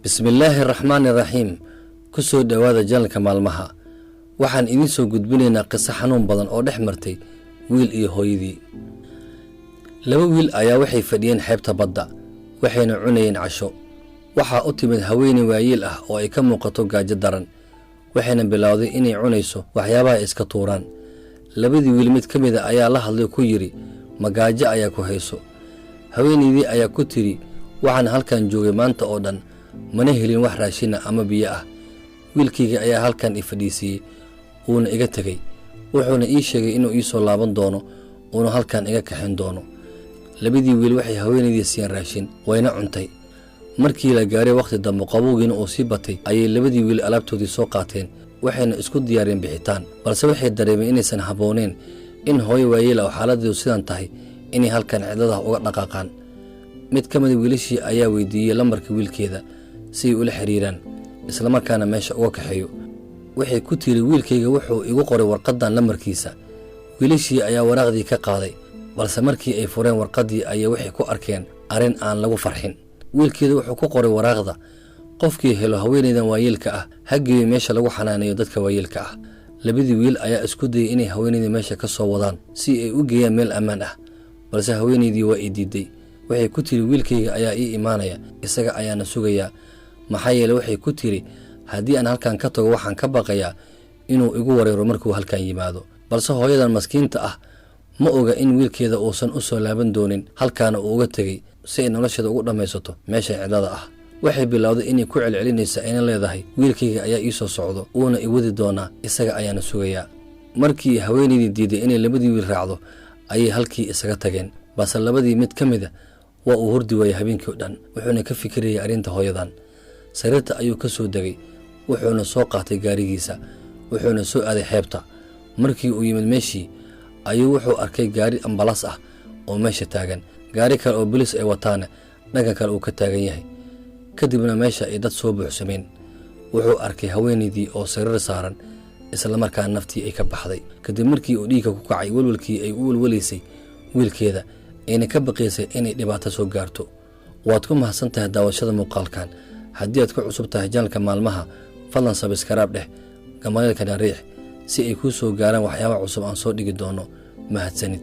Bismillaahi araxmaani iraxiim. Ku soo dhowaada channelka Maalmaha. Waxaan idiin soo gudbinaynaa qiso xanuun badan oo dhex martay wiil iyo hooyadii. Laba wiil ayaa waxay fadhiyeen xeebta badda, waxayna cunayeen casho. Waxaa u timid haweeney waayeel ah oo ay ka muuqato gaajo daran, waxayna bilowday inay cunayso waxyaabaha ay iska tuuraan. Labadii wiil mid ka mida ayaa la hadlay, ku yidhi, "Ma gaajo ayaa ku hayso?" Haweeneydii ayaa ku tidhi, "Waxaan halkan joogay maanta oo dhan, mana helin wax raashina ama biyo ah. Wiilkayga ayaa halkan i fadhiisiiyey, wuuna iga tegey, wuxuuna ii sheegay inuu ii soo laaban doono, uuna halkan iga kaxin doono." Labadii wiil waxay haweenaydii siiyeen raashin, wayna cuntay. Markii la gaaray wakhti dambe, qabowgiina uu sii batay, ayay labadii wiil alaabtoodii soo qaateen, waxayna isku diyaareen bixitaan. Balse waxay dareemeen inaysan habbooneen in hooyo waayeel oo xaaladeedu sidan tahay inay halkan cidladaha uga dhaqaaqaan. Mid ka mida wiilashii ayaa weydiiyey lambarka wiilkeeda si ay ula xiriiraan, islamarkaana meesha uga kaxeeyo. Waxay ku tiri, "Wiilkayga wuxuu igu qoray warqaddan lambarkiisa." Wiilashii ayaa waraaqdii ka qaaday, balse markii ay fureen warqaddii ayaa waxay ku arkeen arrin aan lagu farxin. Wiilkeeda wuxuu ku qoray waraaqda, "Qofkii helo haweenaydan waayeelka ah, ha geeyo meesha lagu xanaaneeyo dadka waayeelka ah." Labadii wiil ayaa isku dayay inay haweenaydii meesha ka soo wadaan si ay u geeyaan meel ammaan ah, balse haweenaydii waa ay diiday. Waxay ku tiri, "Wiilkayga ayaa ii imaanaya, isaga ayaana sugayaa." Maxaa yeele, waxay ku tiri, "Haddii aan halkan ka tago, waxaan ka baqayaa inuu igu wareero markuu halkan yimaado." Balse hooyadan maskiinta ah ma oga in wiilkeeda uusan u soo laaban doonin, halkaana uu uga tegey si ay nolosheeda ugu dhammaysato meesha cidlada ah. Waxay bilowday inay ku celcelinaysa, ayna leedahay, "Wiilkayga ayaa ii soo socdo, wuuna i wadi doonaa, isaga ayaana sugayaa." Markii haweenaydii diiday inay labadii wiil raacdo, ayay halkii isaga tageen. Balse labadii mid ka mida waa uu hurdi waayey habeenkii o dhan, wuxuuna ka fikirayay arrinta hooyadan. Sariirta ayuu ka soo degay, wuxuuna soo qaatay gaarigiisa, wuxuuna soo aaday xeebta. Markii uu yimid meeshii ayuu wuxuu arkay gaari ambalaas ah oo meesha taagan, gaari kale oo bolis ay wataana dhanka kale uu ka taagan yahay. Kadibna meesha ay dad soo buuxsameen. Wuxuu arkay haweenaydii oo sariir saaran, islamarkaa naftii ay ka baxday, kadib markii uu dhiigga ku kacay welwelkii ay u welwelaysay wiilkeeda, ayna ka baqaysay inay dhibaato soo gaarto. Waad ku mahadsan tahay daawashada muuqaalkan. Haddii aad ku cusub tahay channelka Maalmaha, fadlan subscribe dheh, gambaleelkana riix, si ay kuu soo gaaraan waxyaaba cusub aan soo dhigi doono. Mahadsanid.